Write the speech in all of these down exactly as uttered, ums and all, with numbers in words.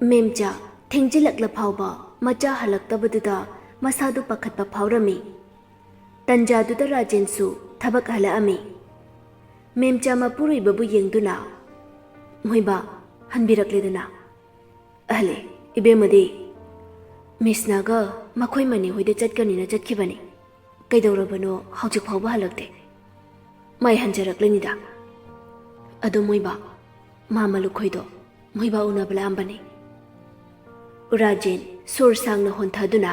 ꯃꯦꯝꯆꯥ ꯊꯦꯡꯖꯤꯜꯂꯛꯂ ꯐꯥꯎꯕ ꯃꯆꯥ ꯍꯜꯂꯛꯇꯕꯗꯨꯗ ꯃꯁꯥꯗꯨ ꯄꯥꯈꯠꯄ ꯐꯥꯎꯔꯝꯃꯤ꯫ ꯇꯟꯖꯥꯗꯨꯗ ꯔꯥꯖꯦꯟꯁꯨ ꯊꯕꯛ ꯍꯜꯂꯛꯑꯝꯃꯤ꯫ ꯃꯦꯝꯆꯥ ꯃꯄꯨꯔꯣꯏꯕꯕꯨ ꯌꯦꯡꯗꯨꯅ, "ꯃꯣꯏꯕꯥ, ꯍꯟꯕꯤꯔꯛꯂꯦꯗꯅ?" "ꯑꯍꯜꯂꯦ, ꯏꯕꯦꯝꯃꯗꯤ ꯃꯤꯁꯅꯒ ꯃꯈꯣꯏ ꯃꯅꯦ ꯍꯣꯏꯗ ꯆꯠꯀꯅꯤꯅ ꯆꯠꯈꯤꯕꯅꯤ꯫ ꯀꯩꯗꯧꯔꯕꯅꯣ ꯍꯧꯖꯤꯛ ꯐꯥꯎꯕ ꯍꯜꯂꯛꯇꯦ꯫ ꯃꯥꯏ ꯍꯟꯖꯔꯛꯂꯅꯤꯗ꯫ ꯑꯗꯣ ꯃꯣꯏꯕꯥ, ꯃꯥ ꯃꯂꯨꯈꯣꯏꯗꯣ ꯃꯣꯏꯕꯥ ꯎꯅꯕ ꯂꯥꯛꯑꯝꯕꯅꯤ꯫" ꯔꯥꯖꯦꯟ ꯁꯣꯔ ꯁꯥꯡꯅ ꯍꯣꯟꯊꯗꯨꯅ,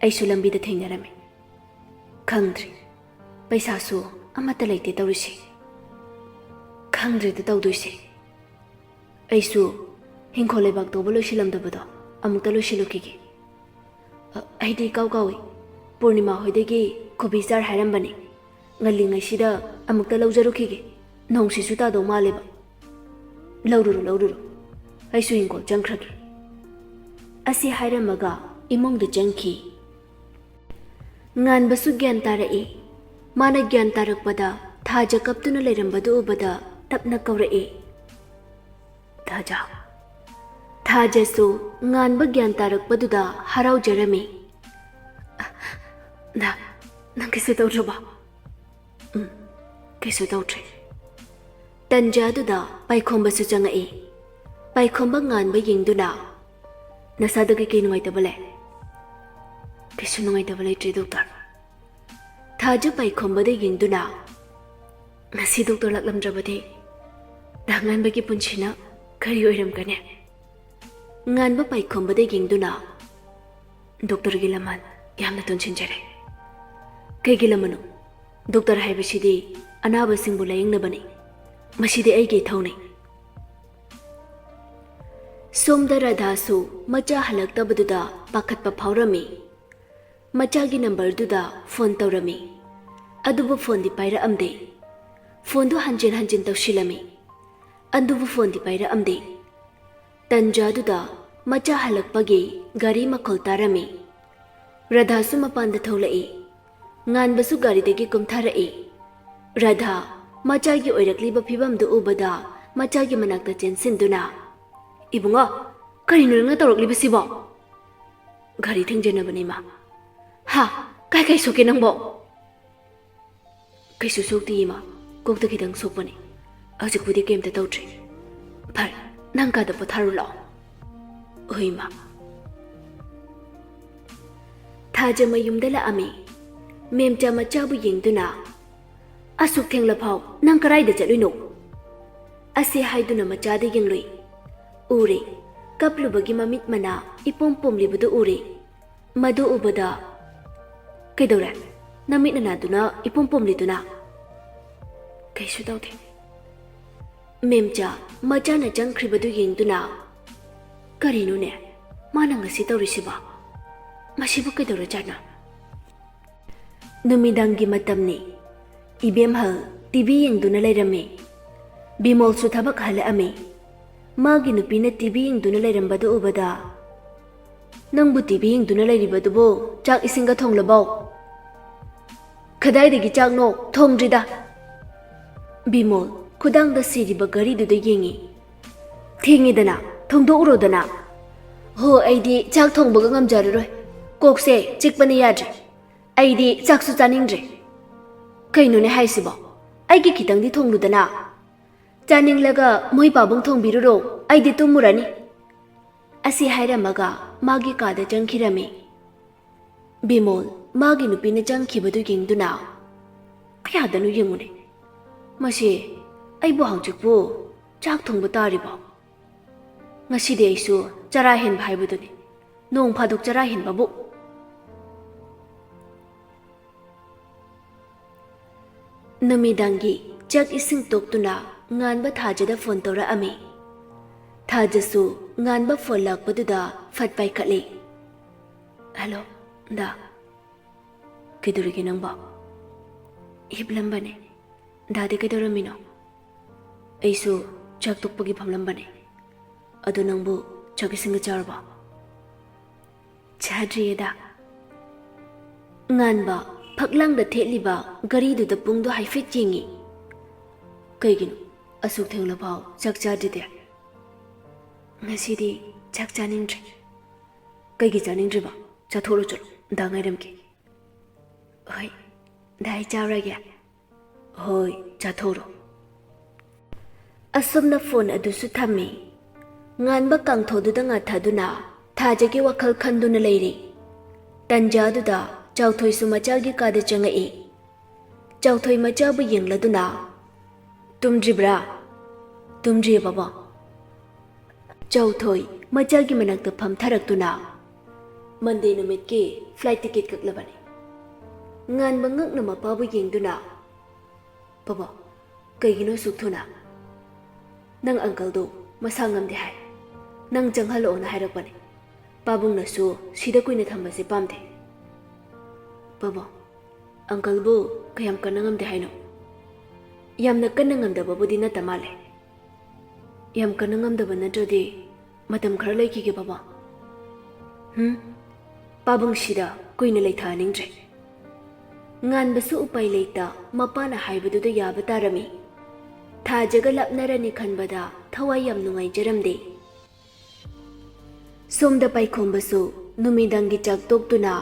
"ꯑꯩꯁꯨ ꯂꯝꯕꯤꯗ ꯊꯦꯡꯅꯔꯝꯃꯤ꯫ ꯈꯪꯗ꯭ꯔꯤ, ꯄꯩꯁꯥꯁꯨ ꯑꯃꯠꯇ ꯂꯩꯇꯦ ꯇꯧꯔꯤꯁꯦ꯫ ꯈꯪꯗ꯭ꯔꯦꯗ ꯇꯧꯗꯣꯏꯁꯦ꯫ ꯑꯩꯁꯨ ꯍꯤꯡꯈꯣꯜ ꯂꯩꯕꯥꯛ ꯇꯧꯕ ꯂꯣꯏꯁꯤꯜꯂꯝꯗꯕꯗꯣ ꯑꯃꯨꯛꯇ ꯂꯣꯏꯁꯤꯜꯂꯨꯈꯤꯒꯦ꯫ ꯑ, ꯑꯩꯗꯤ ꯏꯀꯥꯎ ꯀꯥꯎꯏ꯫ ꯄꯨꯔꯅꯤꯃꯥ ꯍꯣꯏꯗꯒꯤ ꯀꯣꯕꯤ ꯆꯥꯔ ꯍꯥꯏꯔꯝꯕꯅꯤ꯫ ꯉꯜꯂꯤꯉꯩꯁꯤꯗ ꯑꯃꯨꯛꯇ ꯂꯧꯖꯔꯨꯈꯤꯒꯦ꯫ ꯅꯣꯡꯁꯤꯁꯨ ꯇꯥꯗꯧ ꯃꯥꯜꯂꯦꯕ꯫ ꯂꯧꯔꯨꯔꯣ, ꯂꯧꯔꯨꯔꯣ꯫ ꯑꯩꯁꯨ ꯍꯤꯡꯒꯣꯜ ꯆꯪꯈ꯭ꯔꯒꯦ꯫" ꯑꯁꯤ ꯍꯥꯏꯔꯝꯃꯒ ꯏꯃꯨꯡꯗ ꯆꯪꯈꯤ꯫ ꯉꯥꯟꯕꯁꯨ ꯒ꯭ꯌꯥꯟ ꯇꯥꯔꯛꯏ꯫ ꯃꯥꯅ ꯒ꯭ꯌꯥꯟ ꯇꯥꯔꯛꯄꯗ ꯊꯥꯖ ꯀꯞꯇꯨꯅ ꯂꯩꯔꯝꯕꯗꯨ ꯎꯕꯗ ꯇꯞꯅ ꯀꯧꯔꯛꯏ, "ꯊꯥꯖ꯫" ꯊꯥꯖꯁꯨ ꯉꯥꯟꯕ ꯒ꯭ꯌꯥꯟ ꯇꯥꯔꯛꯄꯗꯨꯗ ꯍꯔꯥꯎꯖꯔꯝꯃꯤ꯫ "ꯅ-, ꯅꯪ ꯀꯩꯁꯨ ꯇꯧꯗ꯭ꯔꯕꯣ?" "ꯎꯝ, ꯀꯩꯁꯨ ꯇꯧꯗ꯭ꯔꯦ꯫" ꯇꯟꯖꯥꯗꯨꯗ ꯄꯥꯏꯈꯣꯝꯕꯁꯨ ꯆꯪꯉꯛꯏ꯫ ꯄꯥꯏꯈꯣꯝꯕ ꯉꯥꯟꯕ ꯌꯦꯡꯗꯨꯅ, "ꯅꯁꯥꯗ ꯀꯩꯀꯩ ꯅꯨꯡꯉꯥꯏꯇꯕ ꯂꯩ?" "ꯀꯩꯁꯨ ꯅꯨꯡꯉꯥꯏꯇꯕ ꯂꯩꯇ꯭ꯔꯦ, ꯗꯣꯛꯇꯔ꯫" ꯊꯥꯖ ꯄꯥꯏꯈꯣꯝꯕꯗ ꯌꯦꯡꯗꯨꯅ, "ꯉꯁꯤ ꯗꯣꯛꯇꯔ ꯂꯥꯛꯂꯝꯗ꯭ꯔꯕꯗꯤ ꯗꯥ ꯉꯥꯟꯕꯒꯤ ꯄꯨꯟꯁꯤꯅ ꯀꯔꯤ ꯑꯣꯏꯔꯝꯒꯅꯤ?" ꯉꯥꯟꯕ ꯄꯥꯏꯈꯣꯝꯕꯗ ꯌꯦꯡꯗꯨꯅ, "ꯗꯣꯛꯇꯔꯒꯤ ꯂꯃꯟ ꯌꯥꯝꯅ ꯇꯣꯟꯁꯤꯟꯖꯔꯦ꯫" "ꯀꯩꯒꯤ ꯂꯃꯟꯅꯣ? ꯗꯣꯛꯇꯔ ꯍꯥꯏꯕꯁꯤꯗꯤ ꯑꯅꯥꯕꯁꯤꯡꯕꯨ ꯂꯥꯌꯦꯡꯅꯕꯅꯤ꯫ ꯃꯁꯤꯗꯤ ꯑꯩꯒꯤ ꯏꯊꯧꯅꯤ꯫" ꯁꯣꯝꯗ ꯔꯥꯙꯥꯁꯨ ꯃꯆꯥ ꯍꯜꯂꯛꯇꯕꯗꯨꯗ ꯄꯥꯈꯠꯄ ꯐꯥꯎꯔꯝꯃꯤ꯫ ꯃꯆꯥꯒꯤ ꯅꯝꯕꯔꯗꯨꯗ ꯐꯣꯟ ꯇꯧꯔꯝꯃꯤ꯫ ꯑꯗꯨꯕꯨ ꯐꯣꯟꯗꯤ ꯄꯥꯏꯔꯛꯑꯝꯗꯦ꯫ ꯐꯣꯟꯗꯨ ꯍꯟꯖꯤꯟ ꯍꯟꯖꯤꯟ ꯇꯧꯁꯤꯜꯂꯝꯃꯤ꯫ ꯑꯗꯨꯕꯨ ꯐꯣꯟꯗꯤ ꯄꯥꯏꯔꯛꯑꯝꯗꯦ꯫ ꯇꯟꯖꯥꯗꯨꯗ ꯃꯆꯥ ꯍꯜꯂꯛꯄꯒꯤ ꯒꯥꯔꯤ ꯃꯈꯣꯜ ꯇꯥꯔꯝꯃꯤ꯫ ꯔꯥꯙꯥꯁꯨ ꯃꯄꯥꯟꯗ ꯊꯣꯛꯂꯛꯏ꯫ ꯉꯥꯟꯕꯁꯨ ꯒꯥꯔꯤꯗꯒꯤ ꯀꯨꯝꯊꯔꯛꯏ꯫ ꯔꯥꯙꯥ ꯃꯆꯥꯒꯤ ꯑꯣꯏꯔꯛꯂꯤꯕ ꯐꯤꯕꯝꯗꯨ ꯎꯕꯗ ꯃꯆꯥꯒꯤ ꯃꯅꯥꯛꯇ ꯆꯦꯟꯁꯤꯟꯗꯨꯅ, "ꯏꯕꯨꯡꯉꯣ, ꯀꯔꯤꯅꯣ ꯅꯪꯅ ꯇꯧꯔꯛꯂꯤꯕꯁꯤꯕꯣ?" "ꯘꯔꯤ ꯊꯦꯡꯖꯅꯕꯅꯤ, ꯏꯃꯥ꯫" "ꯍꯥ? ꯀꯥꯏ ꯀꯥꯏ ꯁꯣꯛꯀꯦ ꯅꯪꯕꯣ?" "ꯀꯩꯁꯨ ꯁꯣꯛꯇꯦ, ꯏꯃꯥ꯫ ꯀꯣꯛꯇ ꯈꯤꯇꯪ ꯁꯣꯛꯄꯅꯤ꯫ ꯍꯧꯖꯤꯛꯄꯨꯗꯤ ꯀꯩꯝꯇ ꯇꯧꯗ꯭ꯔꯤ꯫ ꯐꯔꯦ, ꯅꯪ ꯀꯥꯗ ꯄꯣꯊꯥꯔꯨ ꯂꯥꯛꯑꯣ꯫" "ꯍꯣꯏ, ꯏꯃꯥ꯫" ꯊꯥꯖ ꯃꯌꯨꯝꯗ ꯂꯥꯛꯑꯝꯃꯤ꯫ ꯃꯦꯝꯆꯥ ꯃꯆꯥꯕꯨ ꯌꯦꯡꯗꯨꯅ, "ꯑꯁꯨꯛ ꯊꯦꯡꯂꯐꯥꯎ ꯅꯪ ꯀꯔꯥꯏꯗ ꯆꯠꯂꯨꯏꯅꯣ?" ꯑꯁꯤ ꯍꯥꯏꯗꯨꯅ ꯃꯆꯥꯗ ꯌꯦꯡꯂꯨꯏ꯫ ꯎꯔꯦ, ꯀꯞꯂꯨꯕꯒꯤ ꯃꯃꯤꯠ ꯃꯅꯥ ꯏꯄꯣꯝ ꯄꯣꯝꯂꯤꯕꯗꯨ ꯎꯔꯦ꯫ ꯃꯗꯨ ꯎꯕꯗ, "ꯀꯩꯗꯧꯔꯦ? ꯅꯃꯤꯠ ꯅꯅꯥꯗꯨꯅ ꯏꯄꯣꯝ ꯄꯣꯝꯂꯤꯗꯨꯅ?" "ꯀꯩꯁꯨ ꯇꯧꯗꯦ꯫" ꯃꯦꯝꯆꯥ ꯃꯆꯥꯅ ꯆꯪꯈ꯭ꯔꯤꯕꯗꯨ ꯌꯦꯡꯗꯨꯅ, "ꯀꯔꯤꯅꯣꯅꯦ? ꯃꯥꯅ ꯉꯁꯤ ꯇꯧꯔꯤꯁꯤꯕꯣ? ꯃꯁꯤꯕꯨ ꯀꯩꯗꯧꯔꯖꯥꯠꯅꯣ?" ꯅꯨꯃꯤꯗꯥꯡꯒꯤ ꯃꯇꯝꯅꯤ꯫ ꯏꯕꯦꯝꯍꯜ ꯇꯤ ꯚꯤ ꯌꯦꯡꯗꯨꯅ ꯂꯩꯔꯝꯃꯤ꯫ ꯕꯤꯃꯣꯜꯁꯨ ꯊꯕꯛ ꯍꯜꯂꯛꯑꯝꯃꯤ꯫ ꯃꯥꯒꯤ ꯅꯨꯄꯤꯅ ꯇꯤ ꯚꯤ ꯌꯦꯡꯗꯨꯅ ꯂꯩꯔꯝꯕꯗꯨ ꯎꯕꯗ, "ꯅꯪꯕꯨ ꯇꯤ ꯚꯤ ꯌꯦꯡꯗꯨꯅ ꯂꯩꯔꯤꯕꯗꯨꯕꯨ ꯆꯥꯛ ꯏꯁꯤꯡꯒ ꯊꯣꯡꯂꯕꯣ?" "ꯀꯗꯥꯏꯗꯒꯤ ꯆꯥꯛꯅꯣ? ꯊꯣꯡꯗ꯭ꯔꯤꯗ꯫" ꯕꯤꯃꯣꯜ ꯈꯨꯗꯥꯡꯗ ꯁꯤꯔꯤꯕ ꯘꯔꯤꯗꯨꯗ ꯌꯦꯡꯉꯤ꯫ "ꯊꯦꯡꯉꯦꯗꯅ, ꯊꯣꯡꯗꯣꯛꯎꯔꯣꯗꯅ꯫" "ꯍꯣ, ꯑꯩꯗꯤ ꯆꯥꯛ ꯊꯣꯡꯕꯒ ꯉꯝꯖꯔꯔꯣꯏ꯫ ꯀꯣꯛꯁꯦ ꯆꯤꯛꯄꯅ ꯌꯥꯗ꯭ꯔꯦ꯫ ꯑꯩꯗꯤ ꯆꯥꯛꯁꯨ ꯆꯥꯅꯤꯡꯗ꯭ꯔꯦ꯫" "ꯀꯩꯅꯣꯅꯦ ꯍꯥꯏꯁꯤꯕꯣ? ꯑꯩꯒꯤ ꯈꯤꯇꯪꯗꯤ ꯊꯣꯡꯂꯨꯗꯅ꯫ ꯆꯥꯅꯤꯡꯂꯒ ꯃꯣꯏ ꯄꯥꯕꯨꯡ ꯊꯣꯡꯕꯤꯔꯨꯔꯣ, ꯑꯩꯗꯤ ꯇꯨꯝꯃꯨꯔꯅꯤ꯫" ꯑꯁꯤ ꯍꯥꯏꯔꯝꯃꯒ ꯃꯥꯒꯤ ꯀꯥꯗ ꯆꯪꯈꯤꯔꯝꯃꯤ꯫ ꯕꯤꯃꯣꯜ ꯃꯥꯒꯤ ꯅꯨꯄꯤꯅ ꯆꯪꯈꯤꯕꯗꯨ ꯌꯦꯡꯗꯨꯅ, "ꯀꯌꯥꯗꯅꯣ ꯌꯦꯡꯉꯨꯅꯦ꯫ ꯃꯁꯤ ꯑꯩꯕꯨ ꯍꯧꯖꯤꯛꯄꯨ ꯆꯥꯛ ꯊꯣꯡꯕ ꯇꯥꯔꯤꯕꯣ? ꯉꯁꯤꯗꯤ ꯑꯩꯁꯨ ꯆꯔꯥ ꯍꯦꯟꯕ ꯍꯥꯏꯕꯗꯨꯅꯤ꯫ ꯅꯣꯡ ꯐꯥꯗꯣꯛ ꯆꯔꯥ ꯍꯦꯟꯕꯕꯨ꯫" ꯅꯨꯃꯤꯗꯥꯡꯒꯤ ꯆꯥꯛ ꯏꯁꯤꯡ ꯇꯣꯛꯇꯨꯅ ꯉꯥꯟꯕ ꯊꯥꯖꯗ ꯐꯣꯟ ꯇꯧꯔꯛꯑꯝꯃꯤ꯫ ꯊꯥꯖꯁꯨ ꯉꯥꯟꯕ ꯐꯣꯟ ꯂꯥꯛꯄꯗꯨꯗ ꯐꯠ ꯄꯥꯏꯈꯠꯂꯤ꯫ "ꯍꯜꯂꯣ, ꯗꯥ꯫ ꯀꯩꯗꯧꯔꯤꯒꯦ ꯅꯪꯕꯣ?" "ꯍꯤꯞꯂꯝꯕꯅꯦ꯫ ꯗꯥꯗꯤ ꯀꯩꯗꯧꯔꯝꯃꯤꯅꯣ?" "ꯑꯩꯁꯨ ꯆꯥꯛ ꯇꯣꯛꯄꯒꯤ ꯐꯝꯂꯝꯕꯅꯦ꯫ ꯑꯗꯣ ꯅꯪꯕꯨ ꯆꯥꯛ ꯏꯁꯤꯡꯒ ꯆꯥꯔꯕꯣ?" "ꯆꯥꯗ꯭ꯔꯤꯌꯦꯗ꯫" ꯉꯥꯟꯕ ꯐꯛꯂꯥꯡꯗ ꯊꯦꯠꯂꯤꯕ ꯘꯔꯤꯗꯨꯗ ꯄꯨꯡꯗꯣ ꯍꯥꯏꯐꯦꯠ ꯌꯦꯡꯉꯤ꯫ "ꯀꯩꯒꯤꯅꯣ? ꯑꯁꯨꯛ ꯊꯦꯡꯂꯐꯥꯎ ꯆꯥꯛ ꯆꯥꯗ꯭ꯔꯤꯗꯤ? ꯉꯁꯤꯗꯤ ꯆꯥꯛ ꯆꯥꯅꯤꯡꯗ꯭ꯔꯦ꯫ ꯀꯩꯒꯤ ꯆꯥꯅꯤꯡꯗ꯭ꯔꯤꯕ? ꯆꯥꯊꯣꯛꯂꯣ ꯆꯠꯂꯣ, ꯗꯥ ꯉꯥꯏꯔꯝꯒꯦ꯫ ꯍꯣꯏ, ꯗꯥ ꯑꯩ ꯆꯥꯔꯒꯦ꯫ ꯍꯣꯏ, ꯆꯥꯊꯣꯛꯂꯣ꯫ ꯑꯁꯨꯝꯅ ꯐꯣꯟ ꯑꯗꯨꯁꯨ ꯊꯝꯃꯤ꯫ ꯉꯥꯟꯕ ꯀꯥꯡꯊꯣꯗꯨꯗ ꯉꯥꯊꯗꯨꯅ ꯊꯥꯖꯒꯤ ꯋꯥꯈꯜ ꯈꯟꯗꯨꯅ ꯂꯩꯔꯤ꯫ ꯇꯟꯖꯥꯗꯨꯗ ꯆꯥꯎꯊꯣꯏꯁꯨ ꯃꯆꯥꯒꯤ ꯀꯥꯗ ꯆꯪꯉꯛꯏ꯫ ꯆꯥꯎꯊꯣꯏ ꯃꯆꯥꯕꯨ ꯌꯦꯡꯂꯗꯨꯅ, "ꯇꯨꯝꯗ꯭ꯔꯤꯕ꯭ꯔꯥ?" "ꯇꯨꯝꯗ꯭ꯔꯤꯌꯦ ꯕꯥꯕꯥ꯫" ꯆꯥꯎꯊꯣꯏ ꯃꯆꯥꯒꯤ ꯃꯅꯥꯛꯇ ꯐꯝꯊꯔꯛꯇꯨꯅ, "ꯃꯟꯗꯦ ꯅꯨꯃꯤꯠꯀꯤ flight ticket ꯀꯛꯂꯕꯅꯤ꯫" ꯉꯥꯟꯕ ꯉꯛꯅ ꯃꯄꯥꯕꯨ ꯌꯦꯡꯗꯨꯅ, "ꯕꯥꯕꯥ, ꯀꯩꯒꯤꯅꯣ ꯑꯁꯨꯛ ꯊꯨꯅ?" "ꯅꯪ ꯑꯪꯀꯜꯗꯣ ꯃꯁꯥ ꯉꯝꯗꯦ ꯍꯥꯏ꯫ ꯅꯪ ꯆꯪꯍꯜꯂꯛꯑꯣꯅ ꯍꯥꯏꯔꯛꯄꯅꯦ꯫ ꯄꯥꯕꯨꯡꯅꯁꯨ ꯁꯤꯗ ꯀꯨꯏꯅ ꯊꯝꯕꯁꯦ ꯄꯥꯝꯗꯦ꯫" "ꯕꯥꯕꯥ, ꯑꯪꯀꯜꯕꯨ ꯀꯌꯥꯝ ꯀꯟꯅ ꯉꯝꯗꯦ ꯍꯥꯏꯅꯣ?" "ꯌꯥꯝꯅ ꯀꯟꯅ ꯉꯝꯗꯕꯕꯨꯗꯤ ꯅꯠꯇ ꯃꯥꯜꯂꯦ꯫" "ꯌꯥꯝ ꯀꯟꯅ ꯉꯝꯗꯕ ꯅꯠꯇ꯭ꯔꯗꯤ ꯃꯇꯝ ꯈꯔ ꯂꯩꯈꯤꯒꯦ ꯕꯥꯕꯥ꯫" "ꯍꯨꯝ?" ꯄꯥꯕꯨꯡꯁꯤꯗ ꯀꯨꯏꯅ ꯂꯩꯊꯍꯟꯅꯤꯡꯗ꯭ꯔꯦ꯫ ꯉꯥꯟꯕꯁꯨ ꯎꯄꯥꯏ ꯂꯩꯇ ꯃꯄꯥꯅ ꯍꯥꯏꯕꯗꯨꯗ ꯌꯥꯕ ꯇꯥꯔꯝꯃꯤ꯫ ꯊꯥꯖꯒ ꯂꯥꯞꯅꯔꯅꯤ ꯈꯟꯕꯗ ꯊꯋꯥꯏ ꯌꯥꯝ ꯅꯨꯡꯉꯥꯏꯖꯔꯝꯗꯦ꯫ ꯁꯣꯝꯗ ꯄꯥꯏꯈꯣꯝꯕꯁꯨ ꯅꯨꯃꯤꯗꯥꯡꯒꯤ ꯆꯥꯛ ꯇꯣꯛꯇꯨꯅ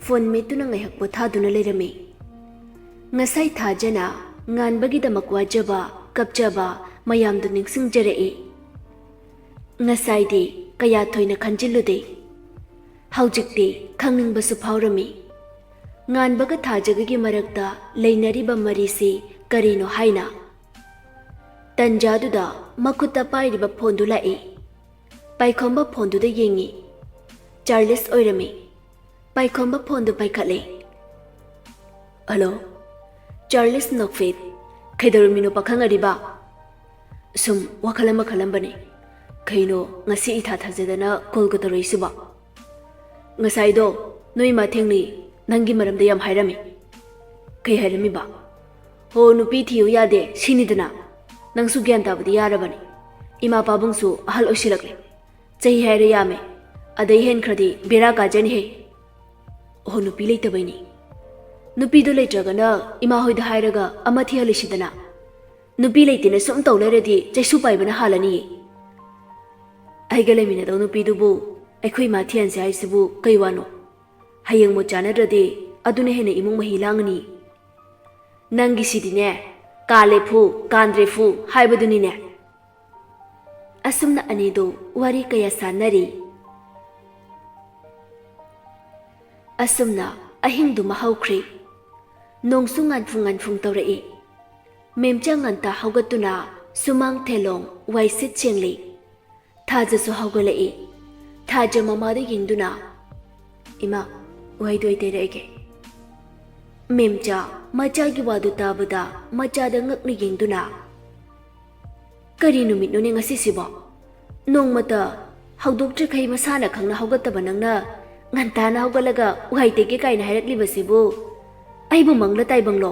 ꯐꯣꯟ ꯃꯦꯠꯇꯨꯅ ꯉꯥꯏꯍꯥꯛ ꯄꯣꯊꯥꯗꯨꯅ ꯂꯩꯔꯝꯃꯤ꯫ ꯉꯁꯥꯏ ꯊꯥꯖꯅ ꯉꯥꯟꯕꯒꯤꯗꯃꯛ ꯋꯥꯖꯕ, ꯀꯞꯆꯕ ꯃꯌꯥꯝꯗꯨ ꯅꯤꯡꯁꯤꯡꯖꯔꯛꯏ꯫ ꯉꯁꯥꯏꯗꯤ ꯀꯌꯥ ꯊꯣꯏꯅ ꯈꯟꯖꯤꯜꯂꯨꯗꯦ꯫ ꯍꯧꯖꯤꯛꯇꯤ ꯈꯪꯅꯤꯡꯕꯁꯨ ꯐꯥꯎꯔꯝꯃꯤ꯫ ꯉꯥꯟꯕꯒ ꯊꯥꯖꯒꯒꯤ ꯃꯔꯛꯇ ꯂꯩꯅꯔꯤꯕ ꯃꯔꯤꯁꯤ ꯀꯔꯤꯅꯣ ꯍꯥꯏꯅ꯫ ꯇꯟꯖꯥꯗꯨꯗ ꯃꯈꯨꯠꯇ ꯄꯥꯏꯔꯤꯕ ꯐꯣꯟꯗꯨ ꯂꯥꯛꯏ꯫ ꯄꯥꯏꯈꯣꯝꯕ ꯐꯣꯟꯗꯨꯗ ꯌꯦꯡꯉꯤ꯫ ꯆꯥꯔꯂꯤꯁ ꯑꯣꯏꯔꯝꯃꯤ꯫ ꯄꯥꯏꯈꯣꯝꯕ ꯐꯣꯟꯗꯨ ꯄꯥꯏꯈꯠꯂꯦ꯫ "ꯍꯜꯂꯣ, ꯆꯥꯔꯂꯤꯁ ꯅꯣꯛꯐꯦꯠ, ꯀꯩꯗꯧꯔꯝꯃꯤꯅꯣ ꯄꯥꯈꯪ ꯑꯔꯤꯕ?" "ꯁꯨꯝ ꯋꯥꯈꯜ ꯑꯃ ꯈꯜꯂꯝꯕꯅꯤ꯫ ꯀꯩꯅꯣ ꯉꯁꯤ ꯏꯊꯥ ꯊꯥꯖꯗꯅ ꯀꯣꯜꯒ ꯇꯧꯔꯛꯏꯁꯤꯕꯣ?" "ꯉꯁꯥꯏꯗꯣ ꯅꯣꯏ ꯏꯃꯥ ꯊꯦꯡꯅꯩ, ꯅꯪꯒꯤ ꯃꯔꯝꯗ ꯌꯥꯝ ꯍꯥꯏꯔꯝꯃꯤ꯫" "ꯀꯩ ꯍꯥꯏꯔꯝꯃꯤꯕ?" "ꯍꯣ, ꯅꯨꯄꯤ ꯊꯤꯌꯨ ꯌꯥꯗꯦ ꯁꯤꯅꯤꯗꯅ꯫ ꯅꯪꯁꯨ ꯒ꯭ꯌꯥꯟ ꯇꯥꯕꯗꯤ ꯌꯥꯔꯕꯅꯤ꯫ ꯏꯃꯥ ꯄꯥꯕꯨꯡꯁꯨ ꯑꯍꯜ ꯑꯣꯏꯁꯤꯜꯂꯛꯂꯦ꯫ ꯆꯍꯤ ꯍꯥꯏꯔꯦ ꯌꯥꯝꯃꯦ꯫ ꯑꯗꯩ ꯍꯦꯟꯈ꯭ꯔꯗꯤ ꯕꯦꯔꯥ ꯀꯥꯖꯅꯤꯍꯦ꯫" "ꯑꯣ, ꯅꯨꯄꯤ ꯂꯩꯇꯕꯩꯅꯤ꯫" "ꯅꯨꯄꯤꯗꯣ ꯂꯩꯇ꯭ꯔꯒꯅ ꯏꯃꯥ ꯍꯣꯏꯗ ꯍꯥꯏꯔꯒ ꯑꯃ ꯊꯤꯍꯜꯂꯤꯁꯤꯗꯅ꯫" ꯅꯨꯄꯤ ꯂꯩꯇꯦꯅ ꯁꯨꯝ ꯇꯧ ꯂꯩꯔꯗꯤ ꯆꯩꯁꯨ ꯄꯥꯏꯕꯅ ꯍꯥꯜꯂꯅꯤꯌꯦ꯫ ꯑꯩꯒ ꯂꯩꯃꯤꯟꯅꯗꯧ ꯅꯨꯄꯤꯗꯨꯕꯨ ꯑꯩꯈꯣꯏ ꯏꯃꯥ ꯊꯤꯍꯟꯁꯦ ꯍꯥꯏꯁꯤꯕꯨ ꯀꯩ ꯋꯥꯅꯣ? ꯍꯌꯦꯡ ꯃꯨꯠ ꯆꯥꯟꯅꯗ꯭ꯔꯗꯤ ꯑꯗꯨꯅ ꯍꯦꯟꯅ ꯏꯃꯨꯡ ꯃꯍꯤ ꯂꯥꯡꯉꯅꯤ꯫ ꯅꯪꯒꯤꯁꯤꯗꯤꯅꯦ, ꯀꯥꯂꯦ ꯐꯨ, ꯀꯥꯟꯗ꯭ꯔꯦ ꯐꯨ ꯍꯥꯏꯕꯗꯨꯅꯤꯅꯦ꯫ ꯑꯁꯨꯝꯅ ꯑꯅꯤꯗꯨ ꯋꯥꯔꯤ ꯀꯌꯥ ꯁꯥꯟꯅꯔꯤ꯫ ꯑꯁꯨꯝꯅ ꯑꯍꯤꯡꯗꯨꯃ ꯍꯧꯈ꯭ꯔꯦ꯫ ꯅꯣꯡꯁꯨ ꯉꯥꯟꯐꯨꯡ ꯉꯥꯟꯐꯨꯡ ꯇꯧꯔꯛꯏ꯫ ꯃꯦꯝꯆꯥ ꯉꯟꯇꯥ ꯍꯧꯒꯠꯇꯨꯅ ꯁꯨꯃꯥꯡ ꯊꯦꯂꯣꯡ ꯋꯥꯏꯁꯤꯠ ꯁꯦꯡꯂꯤ꯫ ꯊꯥꯖꯁꯨ ꯍꯧꯒꯠꯂꯛꯏ꯫ ꯊꯥꯖ ꯃꯃꯥꯗ ꯌꯦꯡꯗꯨꯅ, "ꯏꯃꯥ, ꯋꯥꯏꯗꯣꯏ ꯇꯩꯔꯛꯑꯒꯦ꯫" ꯃꯦꯝꯆꯥ ꯃꯆꯥꯒꯤ ꯋꯥꯗꯨ ꯇꯥꯕꯗ ꯃꯆꯥꯗ ꯉꯛꯅ ꯌꯦꯡꯗꯨꯅ, "ꯀꯔꯤ ꯅꯨꯃꯤꯠꯅꯣꯅꯦ ꯉꯁꯤꯁꯤꯕꯣ? ꯅꯣꯡꯃꯇ ꯍꯧꯗꯣꯛꯇ꯭ꯔꯤꯈꯩ ꯃꯁꯥꯅ ꯈꯪꯅ ꯍꯧꯒꯠꯇꯕ ꯅꯪꯅ ꯉꯟꯇꯥꯅ ꯍꯧꯒꯠꯂꯒ ꯋꯥꯏ ꯇꯩꯒꯦ ꯀꯥꯏꯅ ꯍꯥꯏꯔꯛꯂꯤꯕꯁꯤꯕꯨ ꯑꯩꯕꯨ ꯃꯪꯂ ꯇꯥꯏꯕꯪꯂꯣ?"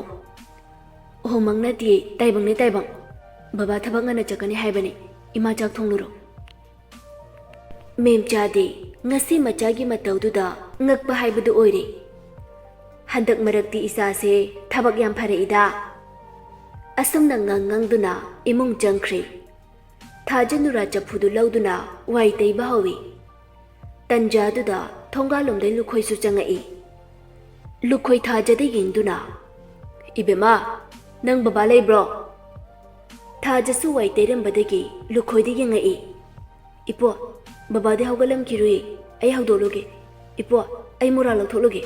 "ꯑꯣꯍꯣ, ꯃꯪ ꯅꯠꯇꯦ, ꯇꯥꯏꯕꯪꯅꯦ ꯇꯥꯏꯕꯪ꯫ ꯕꯕꯥ ꯊꯕꯛ ꯉꯟꯅ ꯆꯠꯀꯅꯤ ꯍꯥꯏꯕꯅꯤ꯫ ꯏꯃꯥ ꯆꯥꯛ ꯊꯣꯡꯂꯨꯔꯣ꯫" ꯃꯦꯝꯆꯥꯗꯤ ꯉꯁꯤ ꯃꯆꯥꯒꯤ ꯃꯇꯧꯗꯨꯗ ꯉꯛꯄ ꯍꯥꯏꯕꯗꯨ ꯑꯣꯏꯔꯦ꯫ "ꯍꯟꯗꯛ ꯃꯔꯛꯇꯤ ꯏꯆꯥꯁꯦ ꯊꯕꯛ ꯌꯥꯝ ꯐꯔꯛꯏꯗ꯫" ꯑꯁꯨꯝꯅ ꯉꯪ ꯉꯪꯗꯨꯅ ꯏꯃꯨꯡ ꯆꯪꯈ꯭ꯔꯦ꯫ ꯊꯥꯖ ꯅꯨꯔꯥ ꯆꯐꯨꯗꯨ ꯂꯧꯗꯨꯅ ꯋꯥꯏ ꯇꯩꯕ ꯍꯧꯏ꯫ ꯇꯟꯖꯥꯗꯨꯗ ꯊꯣꯡꯒꯥꯜꯂꯣꯝꯗꯩ ꯂꯨꯈꯣꯏꯁꯨ ꯆꯪꯉꯛꯏ꯫ ꯂꯨꯈꯣꯏ ꯊꯥꯖꯗ ꯌꯦꯡꯗꯨꯅ, "ꯏꯕꯦꯝꯃ, ꯅꯪ ꯕꯕꯥ ꯂꯩꯕ꯭ꯔꯣ?" ꯊꯥꯖꯁꯨ ꯋꯥꯏ ꯇꯩꯔꯝꯕꯗꯒꯤ ꯂꯨꯈꯣꯏꯗ ꯌꯦꯡꯉꯛꯏ꯫ "ꯏꯄꯣ, ꯕꯕꯥꯗꯤ ꯍꯧꯒꯠꯂꯝꯈꯤꯔꯣꯏ, ꯑꯩ ꯍꯧꯗꯣꯛꯂꯨꯒꯦ꯫ ꯏꯄꯣ, ꯑꯩ ꯃꯣꯔꯥ ꯂꯧꯊꯣꯛꯂꯨꯒꯦ꯫"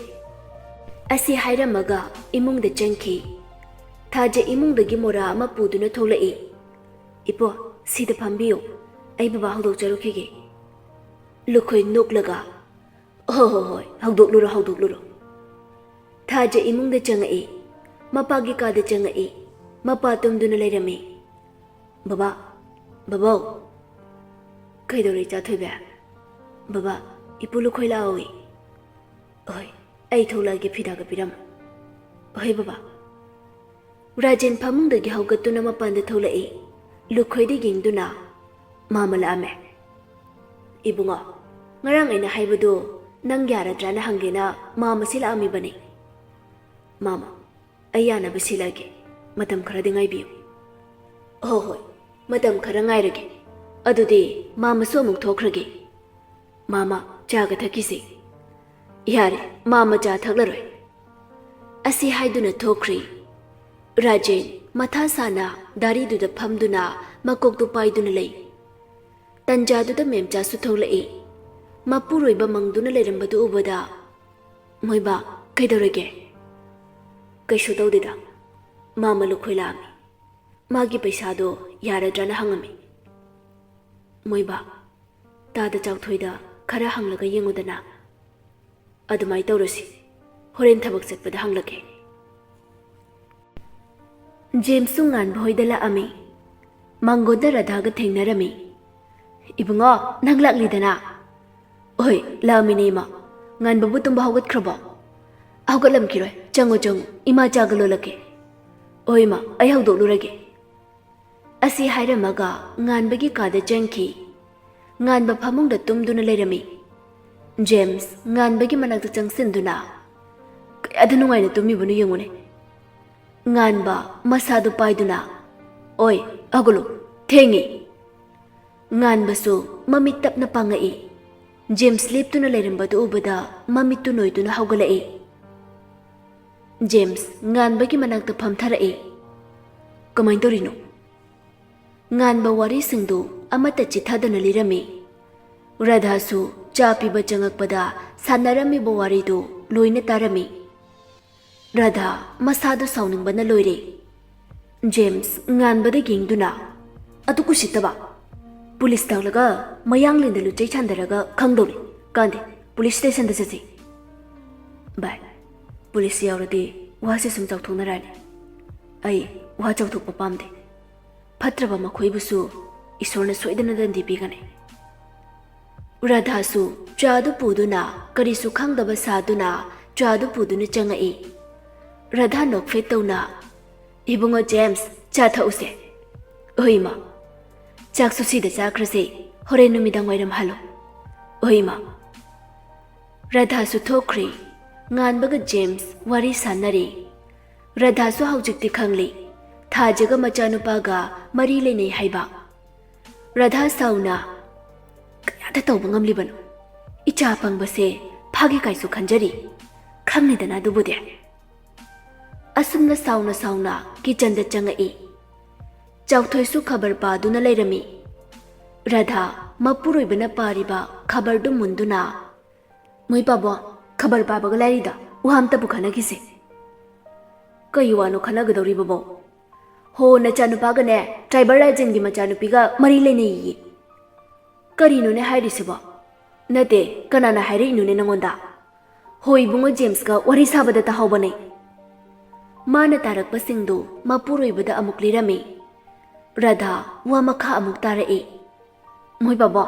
ꯑꯁꯤ ꯍꯥꯏꯔꯝꯃꯒ ꯏꯃꯨꯡꯗ ꯆꯪꯈꯤ꯫ ꯊꯥꯖ ꯏꯃꯨꯡꯗꯒꯤ ꯃꯣꯔꯥ ꯑꯃ ꯄꯨꯗꯨꯅ ꯊꯣꯛꯂꯛꯏ꯫ "ꯏꯄꯣ, ꯁꯤꯗ ꯐꯝꯕꯤꯌꯨ, ꯑꯩ ꯕꯕꯥ ꯍꯧꯗꯣꯛꯆꯔꯨꯈꯤꯒꯦ꯫" ꯂꯨꯈꯣꯏ ꯅꯣꯛꯂꯒ, "ꯍꯣ ꯍꯣ ꯍꯣꯏ, ꯍꯧꯗꯣꯛꯂꯨꯔꯣ, ꯍꯧꯗꯣꯛꯂꯨꯔꯣ꯫" ꯊꯥꯖ ꯏꯃꯨꯡꯗ ꯆꯪꯉꯛꯏ꯫ ꯃꯄꯥꯒꯤ ꯀꯥꯗ ꯆꯪꯉꯛꯏ꯫ ꯃꯄꯥ ꯇꯨꯝꯗꯨꯅ ꯂꯩꯔꯝꯃꯤ꯫ "ꯕꯕꯥ, ꯕꯕꯥꯎ꯫" "ꯀꯩꯗꯧꯔꯦ ꯏꯆꯥ ꯊꯣꯏꯕꯤ?" "ꯕꯕꯥ, ꯏꯄꯨ ꯂꯨꯈꯣꯏ ꯂꯥꯛꯍꯧꯏ꯫" "ꯍꯣꯏ, ꯑꯩ ꯊꯣꯛꯂꯛꯑꯒꯦ, ꯐꯤꯗꯥꯒ ꯄꯤꯔꯝꯃꯨ꯫" "ꯍꯣꯏ ꯕꯕꯥ꯫" ꯔꯥꯖꯦꯟ ꯐꯃꯨꯡꯗꯒꯤ ꯍꯧꯒꯠꯇꯨꯅ ꯃꯄꯥꯟꯗ ꯊꯣꯛꯂꯛꯏ꯫ ꯂꯨꯈꯣꯏꯗ ꯌꯦꯡꯗꯨꯅ, "ꯃꯥꯃ ꯂꯥꯛꯑꯝꯃꯦ꯫" "ꯏꯕꯨꯡꯉꯣ, ꯉꯔꯥꯡ ꯑꯩꯅ ꯍꯥꯏꯕꯗꯨ ꯅꯪ ꯌꯥꯔꯗ꯭ꯔꯥꯅ ꯍꯪꯒꯦꯅ ꯃꯥꯃꯁꯤ ꯂꯥꯛꯑꯝꯃꯤꯕꯅꯤ꯫" "ꯃꯥꯃ, ꯑꯩ ꯌꯥꯅꯕ ꯁꯤꯜꯂꯒꯦ, ꯃꯇꯝ ꯈꯔꯗꯤ ꯉꯥꯏꯕꯤꯌꯨ꯫" ꯍꯣ ꯍꯣꯏ, ꯃꯇꯝ ꯈꯔ ꯉꯥꯏꯔꯒꯦ꯫ ꯑꯗꯨꯗꯤ ꯃꯥꯃꯁꯨ ꯑꯃꯨꯛ ꯊꯣꯛꯈ꯭ꯔꯒꯦ꯫ ꯃꯥꯃ, ꯆꯥꯒ ꯊꯛꯈꯤꯁꯤ꯫ ꯌꯥꯔꯦ, ꯃꯥꯃ ꯆꯥ ꯊꯛꯂꯔꯣꯏ꯫ ꯑꯁꯤ ꯍꯥꯏꯗꯨꯅ ꯊꯣꯛꯈ꯭ꯔꯤ꯫ ꯔꯥꯖꯦꯟ ꯃꯊꯥ ꯁꯥꯅ ꯗꯥꯔꯤꯗꯨꯗ ꯐꯝꯗꯨꯅ ꯃꯀꯣꯛꯇꯨ ꯄꯥꯏꯗꯨꯅ ꯂꯩ꯫ ꯇꯟꯖꯥꯗꯨꯗ ꯃꯦꯝꯆꯥꯁꯨ ꯊꯣꯛꯂꯛꯏ꯫ ꯃꯄꯨꯔꯣꯏꯕ ꯃꯪꯗꯨꯅ ꯂꯩꯔꯝꯕꯗꯨ ꯎꯕꯗ, "ꯃꯣꯏꯕꯥ, ꯀꯩꯗꯧꯔꯒꯦ?" "ꯀꯩꯁꯨ ꯇꯧꯗꯦꯗ꯫ ꯃꯥꯃ ꯂꯨꯈꯣꯏ ꯂꯥꯛꯑꯝꯃꯤ꯫ ꯃꯥꯒꯤ ꯄꯩꯁꯥꯗꯣ ꯌꯥꯔꯗ꯭ꯔꯥꯅ ꯍꯪꯉꯝꯃꯤ꯫" "ꯃꯣꯏꯕꯥ, ꯇꯥꯗ ꯆꯥꯎꯊꯣꯏꯗ ꯈꯔ ꯍꯪꯂꯒ ꯌꯦꯡꯉꯨꯗꯅ꯫" "ꯑꯗꯨꯃꯥꯏ ꯇꯧꯔꯁꯤ꯫ ꯍꯣꯔꯦꯟ ꯊꯕꯛ ꯆꯠꯄꯗ ꯍꯪꯂꯛꯀꯦ꯫" ꯖꯦꯝꯁꯁꯨ ꯉꯥꯟꯕ ꯍꯣꯏꯗ ꯂꯥꯛꯑꯝꯃꯤ꯫ ꯃꯥꯡꯒꯣꯟꯗ ꯔꯥꯙꯥꯒ ꯊꯦꯡꯅꯔꯝꯃꯤ꯫ "ꯏꯕꯨꯡꯉꯣ, ꯅꯪ ꯂꯥꯛꯂꯤꯗꯅ?" "ꯍꯣꯏ, ꯂꯥꯛꯑꯝꯃꯤꯅꯦ, ꯏꯃꯥ꯫ ꯉꯥꯟꯕꯕꯨ ꯇꯨꯝꯕ ꯍꯧꯒꯠꯈ꯭ꯔꯕꯣ?" "ꯍꯧꯒꯠꯂꯝꯈꯤꯔꯣꯏ꯫ ꯆꯪꯉꯣ, ꯆꯪꯉꯣ꯫ ꯏꯃꯥ ꯆꯥꯒ ꯂꯣꯜꯂꯛꯀꯦ꯫" "ꯍꯣꯏ, ꯏꯃꯥ, ꯑꯩ ꯍꯧꯗꯣꯛꯂꯨꯔꯒꯦ꯫" ꯑꯁꯤ ꯍꯥꯏꯔꯝꯃꯒ ꯉꯥꯟꯕꯒꯤ ꯀꯥꯗ ꯆꯪꯈꯤ꯫ ꯉꯥꯟꯕ ꯐꯃꯨꯡꯗ ꯇꯨꯝꯗꯨꯅ ꯂꯩꯔꯝꯃꯤ꯫ ꯖꯦꯝꯁ ꯉꯥꯟꯕꯒꯤ ꯃꯅꯥꯛꯇ ꯆꯪꯁꯤꯟꯗꯨꯅ, "ꯀꯌꯥꯗ ꯅꯨꯡꯉꯥꯏꯅ ꯇꯨꯝꯃꯤꯕꯅꯣ ꯌꯦꯡꯉꯨꯅꯦ꯫" ꯉꯥꯟꯕ ꯃꯁꯥꯗꯨ ꯄꯥꯏꯗꯨꯅ, "ꯑꯣꯏ, ꯍꯧꯒꯠꯂꯨ, ꯊꯦꯡꯉꯤ꯫" ꯉꯥꯟꯕꯁꯨ ꯃꯃꯤꯠ ꯇꯞꯅ ꯄꯥꯡꯉꯛꯏ꯫ ꯖꯦꯝꯁ ꯂꯦꯞꯇꯨꯅ ꯂꯩꯔꯝꯕꯗꯨ ꯎꯕꯗ ꯃꯃꯤꯠꯇꯨ ꯅꯣꯏꯗꯨꯅ ꯍꯧꯒꯠꯂꯛꯏ꯫ ꯖꯦꯝꯁ ꯉꯥꯟꯕꯒꯤ ꯃꯅꯥꯛꯇ ꯐꯝꯊꯔꯛꯏ꯫ "ꯀꯃꯥꯏꯅ ꯇꯧꯔꯤꯅꯣ?" ꯉꯥꯟꯕ ꯋꯥꯔꯤꯁꯤꯡꯗꯨ ꯑꯃꯠꯇ ꯆꯤꯊꯗꯅ ꯂꯤꯔꯝꯃꯤ꯫ ꯔꯥꯙꯥꯁꯨ ꯆꯥ ꯄꯤꯕ ꯆꯪꯉꯛꯄꯗ ꯁꯥꯟꯅꯔꯝꯃꯤꯕ ꯋꯥꯔꯤꯗꯨ ꯂꯣꯏꯅ ꯇꯥꯔꯝꯃꯤ꯫ ꯔꯥꯙꯥ ꯃꯁꯥꯗꯨ ꯁꯥꯎꯅꯤꯡꯕꯅ ꯂꯣꯏꯔꯦ꯫ ꯖꯦꯝꯁ ꯉꯥꯟꯕꯗ ꯌꯦꯡꯗꯨꯅ, "ꯑꯗꯨ ꯀꯨꯁꯤꯠꯇꯕ! ꯄꯨꯂꯤꯁ ꯇꯥꯛꯂꯒ ꯃꯌꯥꯡꯂꯦꯟꯗ ꯂꯨꯆꯩ ꯁꯥꯟꯗꯔꯒ ꯈꯪꯗꯧꯔꯤ꯫ ꯀꯥꯟꯗꯦ, ꯄꯨꯂꯤꯁ ꯁ꯭ꯇꯦꯁꯟꯗ ꯆꯠꯁꯤ꯫" "ꯚꯥꯏ, ꯄꯨꯂꯤꯁ ꯌꯥꯎꯔꯗꯤ ꯋꯥꯁꯦ ꯁꯨꯝ ꯆꯥꯎꯊꯣꯛꯅꯔꯛꯑꯅꯤ꯫ ꯑꯩ ꯋꯥ ꯆꯥꯎꯊꯣꯛꯄ ꯄꯥꯝꯗꯦ꯫ ꯐꯠꯇ꯭ꯔꯕ ꯃꯈꯣꯏꯕꯨꯁꯨ ꯏꯁꯣꯔꯅ ꯁꯣꯏꯗꯅ ꯗꯟꯗꯤ ꯄꯤꯒꯅꯤ꯫" ꯔꯥꯙꯥꯁꯨ ꯆꯥꯗꯨ ꯄꯨꯗꯨꯅ, ꯀꯔꯤꯁꯨ ꯈꯪꯗꯕ ꯁꯥꯗꯨꯅ ꯆꯥꯗꯨ ꯄꯨꯗꯨꯅ ꯆꯪꯉꯛꯏ꯫ ꯔꯥꯙꯥ ꯅꯣꯛꯐꯦꯠ ꯇꯧꯅ, "ꯏꯕꯨꯡꯉꯣ ꯖꯦꯝꯁ, ꯆꯥ ꯊꯛꯎꯁꯦ꯫" "ꯍꯣꯏ, ꯏꯃꯥ꯫ ꯆꯥꯛꯁꯨ ꯁꯤꯗ ꯆꯥꯈ꯭ꯔꯁꯦ, ꯍꯣꯔꯦꯟ ꯅꯨꯃꯤꯗꯥꯡ ꯋꯥꯏꯔꯝ ꯍꯜꯂꯣ꯫" "ꯍꯣꯏ, ꯏꯃꯥ꯫" ꯔꯥꯙꯥꯁꯨ ꯊꯣꯛꯈ꯭ꯔꯦ꯫ ꯉꯥꯟꯕꯒ ꯖꯦꯝꯁ ꯋꯥꯔꯤ ꯁꯥꯟꯅꯔꯤ꯫ ꯔꯥꯙꯥꯁꯨ ꯍꯧꯖꯤꯛꯇꯤ ꯈꯪꯂꯤ꯫ ꯊꯥꯖꯒ ꯃꯆꯥꯅꯨꯄꯥꯒ ꯃꯔꯤ ꯂꯩꯅꯩ ꯍꯥꯏꯕ꯫ ꯔꯥꯙꯥ ꯁꯥꯎꯅ ꯀꯌꯥꯗ ꯇꯧꯕ ꯉꯝꯂꯤꯕꯅꯣ? ꯏꯆꯥ ꯄꯪꯕꯁꯦ ꯐꯥꯒꯦ ꯀꯥꯏꯁꯨ ꯈꯟꯖꯔꯤ꯫ ꯈꯪꯂꯤꯗꯅ ꯑꯗꯨꯕꯨꯗꯤ꯫ ꯑꯁꯨꯝꯅ ꯁꯥꯎꯅ ꯁꯥꯎꯅ ꯀꯤꯆꯟꯗ ꯆꯪꯉꯛꯏ꯫ ꯆꯥꯎꯊꯣꯏꯁꯨ ꯈꯕꯔ ꯄꯥꯗꯨꯅ ꯂꯩꯔꯝꯃꯤ꯫ ꯔꯥꯙꯥ ꯃꯄꯨꯔꯣꯏꯕꯅ ꯄꯥꯔꯤꯕ ꯈꯕꯔꯗꯨ ꯃꯨꯟꯗꯨꯅ, "ꯃꯣꯏ ꯄꯥꯕꯣ, ꯈꯕꯔ ꯄꯥꯕꯒ ꯂꯥꯏꯔꯤꯗ ꯋꯥ ꯑꯝꯇꯕꯨ ꯈꯟꯅꯈꯤꯁꯦ꯫" "ꯀꯩ ꯋꯥꯅꯣ ꯈꯟꯅꯒꯗꯧꯔꯤꯕꯕꯣ?" "ꯍꯣ, ꯅꯆꯥꯅꯨꯄꯥꯒꯅꯦ ꯇ꯭ꯔꯥꯏꯕꯔ ꯔꯥꯖꯦꯟꯒꯤ ꯃꯆꯥꯅꯨꯄꯤꯒ ꯃꯔꯤ ꯂꯩꯅꯩꯌꯦ꯫" "ꯀꯔꯤꯅꯣꯅꯦ ꯍꯥꯏꯔꯤꯁꯤꯕꯣ?" "ꯅꯠꯇꯦ, ꯀꯅꯥꯅ ꯍꯥꯏꯔꯛꯏꯅꯣꯅꯦ ꯅꯪꯉꯣꯟꯗ?" "ꯍꯣ, ꯏꯕꯨꯡꯉꯣ ꯖꯦꯝꯁꯀ ꯋꯥꯔꯤ ꯁꯥꯕꯗ ꯇꯥꯍꯧꯕꯅꯦ꯫" ꯃꯥꯅ ꯇꯥꯔꯛꯄꯁꯤꯡꯗꯨ ꯃꯄꯨꯔꯣꯏꯕꯗ ꯑꯃꯨꯛ ꯂꯤꯔꯝꯃꯤ꯫ ꯔꯥꯙꯥ ꯋꯥ ꯃꯈꯥ ꯑꯃꯨꯛ ꯇꯥꯔꯛꯏ꯫ "ꯃꯣꯏ ꯕꯥꯕꯣ,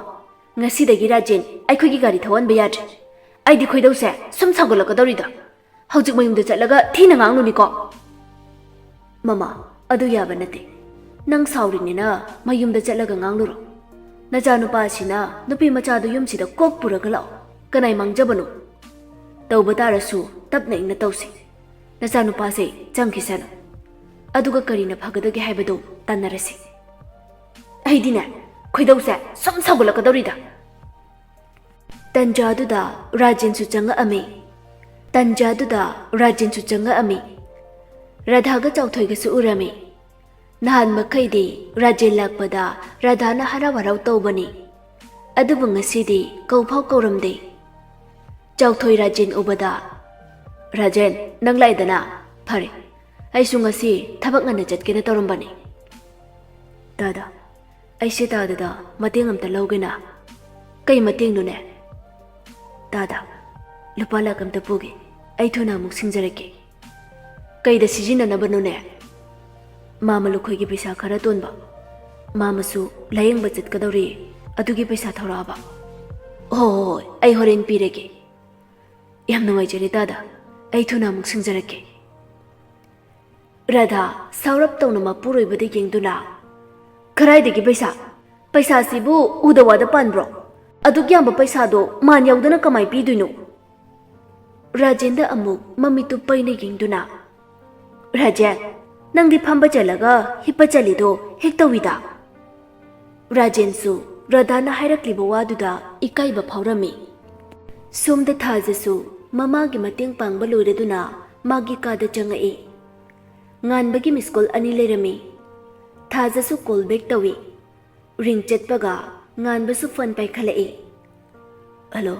ꯉꯁꯤꯗꯒꯤ ꯔꯥꯖꯦꯟ ꯑꯩꯈꯣꯏꯒꯤ ꯒꯥꯔꯤ ꯊꯧꯍꯟꯕ ꯌꯥꯗ꯭ꯔꯦ꯫ ꯑꯩꯗꯤ ꯈꯣꯏꯗꯧꯁꯦ ꯁꯨꯝ ꯁꯥꯎꯒꯠꯂꯛꯀꯗꯧꯔꯤꯗ꯫ ꯍꯧꯖꯤꯛ ꯃꯌꯨꯝꯗ ꯆꯠꯂꯒ ꯊꯤꯅ ꯉꯥꯡꯂꯨꯅꯤꯀꯣ꯫" "ꯃꯃꯥ, ꯑꯗꯨ ꯌꯥꯕ ꯅꯠꯇꯦ꯫ ꯅꯪ ꯁꯥꯎꯔꯤꯅꯤꯅ ꯃꯌꯨꯝꯗ ꯆꯠꯂꯒ ꯉꯥꯡꯂꯨꯔꯣ꯫ ꯅꯆꯥꯅꯨꯄꯥꯁꯤꯅ ꯅꯨꯄꯤ ꯃꯆꯥꯗꯨ ꯌꯨꯝꯁꯤꯗ ꯀꯣꯛ ꯄꯨꯔꯒ ꯂꯥꯛꯑꯣ꯫ ꯀꯅꯥꯏ ꯃꯥꯡꯖꯕꯅꯣ? ꯇꯧꯕ ꯇꯥꯔꯁꯨ ꯇꯞꯅ ꯏꯪꯅ ꯇꯧꯁꯤ꯫ ꯅꯆꯥꯅꯨꯄꯥꯁꯦ ꯆꯪꯈꯤꯁꯅꯨ꯫ ꯑꯗꯨꯒ ꯀꯔꯤꯅ ꯐꯒꯗꯒꯦ ꯍꯥꯏꯕꯗꯨ ꯇꯥꯟꯅꯔꯁꯤ꯫" "ꯑꯩꯗꯤꯅꯦ, ꯈꯣꯏꯗꯧꯁꯦ ꯁꯨꯝ ꯁꯥꯎꯒꯠꯂꯛꯀꯗꯧꯔꯤꯗ꯫" ꯇꯟꯖꯥꯗꯨꯗ ꯔꯥꯖꯦꯟꯁꯨ ꯆꯪꯉꯛꯑꯝꯃꯤ꯫ ꯇꯟꯖꯥꯗꯨꯗ ꯔꯥꯖꯦꯟꯁꯨ ꯆꯪꯉꯛꯑꯝꯃꯤ꯫ ꯔꯥꯙꯥꯒ ꯆꯥꯎꯊꯣꯏꯒꯁꯨ ꯎꯔꯝꯃꯤ꯫ ꯅꯍꯥꯟ ꯃꯈꯩꯗꯤ ꯔꯥꯖꯦꯟ ꯂꯥꯛꯄꯗ ꯔꯥꯙꯥꯅ ꯍꯔꯥꯎ ꯍꯔꯥꯎ ꯇꯧꯕꯅꯤ꯫ ꯑꯗꯨꯕꯨ ꯉꯁꯤꯗꯤ ꯀꯧꯐꯥꯎ ꯀꯧꯔꯝꯗꯦ꯫ ꯆꯥꯎꯊꯣꯏ ꯔꯥꯖꯦꯟ ꯎꯕꯗ, "ꯔꯥꯖꯦꯟ, ꯅꯪ ꯂꯥꯛꯏꯗꯅ? ꯐꯔꯦ, ꯑꯩꯁꯨ ꯉꯁꯤ ꯊꯕꯛ ꯉꯟꯅ ꯆꯠꯀꯦꯅ ꯇꯧꯔꯝꯕꯅꯤ꯫" "ꯇꯥꯗ, ꯑꯩꯁꯦ ꯇꯥꯗꯗ ꯃꯇꯦꯡ ꯑꯝꯇ ꯂꯧꯒꯦꯅ꯫" "ꯀꯩ ꯃꯇꯦꯡꯅꯣꯅꯦ?" "ꯇꯥꯗ, ꯂꯨꯄꯥ ꯂꯥꯛ ꯑꯝꯇ ꯄꯨꯒꯦ꯫ ꯑꯩ ꯊꯨꯅ ꯑꯃꯨꯛ ꯁꯤꯡꯖꯔꯛꯀꯦ꯫" "ꯀꯩꯗ ꯁꯤꯖꯤꯟꯅꯅꯕꯅꯣꯅꯦ?" "ꯃꯥꯃ ꯂꯨꯈꯣꯏꯒꯤ ꯄꯩꯁꯥ ꯈꯔ ꯇꯣꯟꯕ꯫ ꯃꯥꯃꯁꯨ ꯂꯥꯌꯦꯡꯕ ꯆꯠꯀꯗꯧꯔꯤ, ꯑꯗꯨꯒꯤ ꯄꯩꯁꯥ ꯊꯧꯔꯛꯑꯕ꯫" "ꯍꯣ ꯍꯣ ꯍꯣꯏ, ꯑꯩ ꯍꯣꯔꯦꯟ ꯄꯤꯔꯒꯦ꯫" "ꯌꯥꯝ ꯅꯨꯡꯉꯥꯏꯖꯔꯦ ꯇꯥꯗ, ꯑꯩ ꯊꯨꯅ ꯑꯃꯨꯛ ꯁꯤꯡꯖꯔꯛꯀꯦ꯫" ꯔꯥꯙꯥ ꯁꯥꯎꯔꯞ ꯇꯧꯅ ꯃꯄꯨꯔꯣꯏꯕꯗ ꯌꯦꯡꯗꯨꯅ, "ꯀꯔꯥꯏꯗꯒꯤ ꯄꯩꯁꯥ? ꯄꯩꯁꯥꯁꯤꯕꯨ ꯎꯗ ꯋꯥꯗ ꯄꯥꯟꯕ꯭ꯔꯣ? ꯑꯗꯨꯛ ꯌꯥꯝꯕ ꯄꯩꯁꯥꯗꯣ ꯃꯥꯟ ꯌꯥꯎꯗꯅ ꯀꯃꯥꯏ ꯄꯤꯗꯣꯏꯅꯣ?" ꯔꯥꯖꯦꯟꯗ ꯑꯃꯨꯛ ꯃꯃꯤꯠꯇꯨ ꯄꯩꯅ ꯌꯦꯡꯗꯨꯅ, "ꯔꯥꯖꯦꯟ, ꯅꯪꯗꯤ ꯐꯝꯕ ꯆꯠꯂꯒ ꯍꯤꯞꯄ ꯆꯠꯂꯤꯗꯣ ꯍꯦꯛ ꯇꯧꯏꯗ꯫ ꯔꯥꯖꯦꯟꯁꯨ ꯔꯥꯙꯥꯅ ꯍꯥꯏꯔꯛꯂꯤꯕ ꯋꯥꯗꯨꯗ ꯏꯀꯥꯏꯕ ꯐꯥꯎꯔꯝꯃꯤ꯫ ꯁꯣꯝꯗ ꯊꯥꯖꯁꯨ ꯃꯃꯥꯒꯤ ꯃꯇꯦꯡ ꯄꯥꯡꯕ ꯂꯣꯏꯔꯗꯨꯅ ꯃꯥꯒꯤ ꯀꯥꯗ ꯆꯪꯉꯛꯏ꯫ ꯉꯥꯟꯕꯒꯤ ꯃꯤꯁ ꯀꯣꯜ ꯑꯅꯤ ꯂꯩꯔꯝꯃꯤ꯫ ꯊꯥꯖꯁꯨ ꯀꯣꯜ ꯕꯦꯛ ꯇꯧꯏ꯫ ꯔꯤꯡ ꯆꯠꯄꯒ ꯉꯥꯟꯕꯁꯨ ꯐꯣꯟ ꯄꯥꯏꯈꯠꯂꯛꯏ꯫ "ꯍꯜꯂꯣ,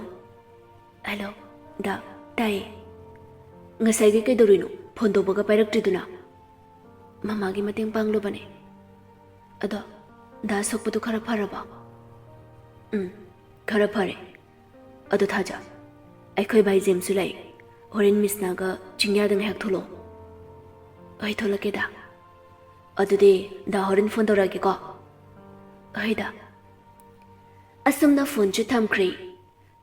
ꯍꯜꯂꯣ, ꯗꯥ, ꯇꯥꯏꯌꯦ꯫ ꯉꯁꯥꯏꯒꯤ ꯀꯩꯗꯧꯔꯤꯅꯣ? ꯐꯣꯟ ꯇꯧꯕꯒ ꯄꯥꯏꯔꯛꯇ꯭ꯔꯤꯗꯨꯅ?" "ꯃꯃꯥꯒꯤ ꯃꯇꯦꯡ ꯄꯥꯡꯂꯨꯕꯅꯦ꯫ ꯑꯗꯣ, ꯗꯥ ꯁꯣꯛꯄꯗꯨ ꯈꯔ ꯐꯔꯕꯣ?" "ꯎꯝ, ꯈꯔ ꯐꯔꯦ꯫ ꯑꯗꯣ ꯊꯥꯖ, ꯑꯩꯈꯣꯏ ꯚꯥꯏ ꯖꯦꯝꯁꯁꯨ ꯂꯥꯛꯏ꯫ ꯍꯣꯔꯦꯟ ꯃꯤꯁꯅꯥꯒ ꯆꯤꯡꯌꯥꯗ ꯉꯥꯏꯍꯥꯛ ꯊꯣꯛꯂꯛꯑꯣ꯫" "ꯍꯣꯏ, ꯊꯣꯛꯂꯛꯀꯦ ꯗꯥ꯫ ꯑꯗꯨꯗꯤ ꯗꯥ ꯍꯣꯔꯦꯟ ꯐꯣꯟ ꯇꯧꯔꯛꯑꯒꯦꯀꯣ꯫" "ꯍꯣꯏ ꯗꯥ꯫" ꯑꯁꯨꯝꯅ ꯐꯣꯟꯁꯨ ꯊꯝꯈ꯭ꯔꯦ꯫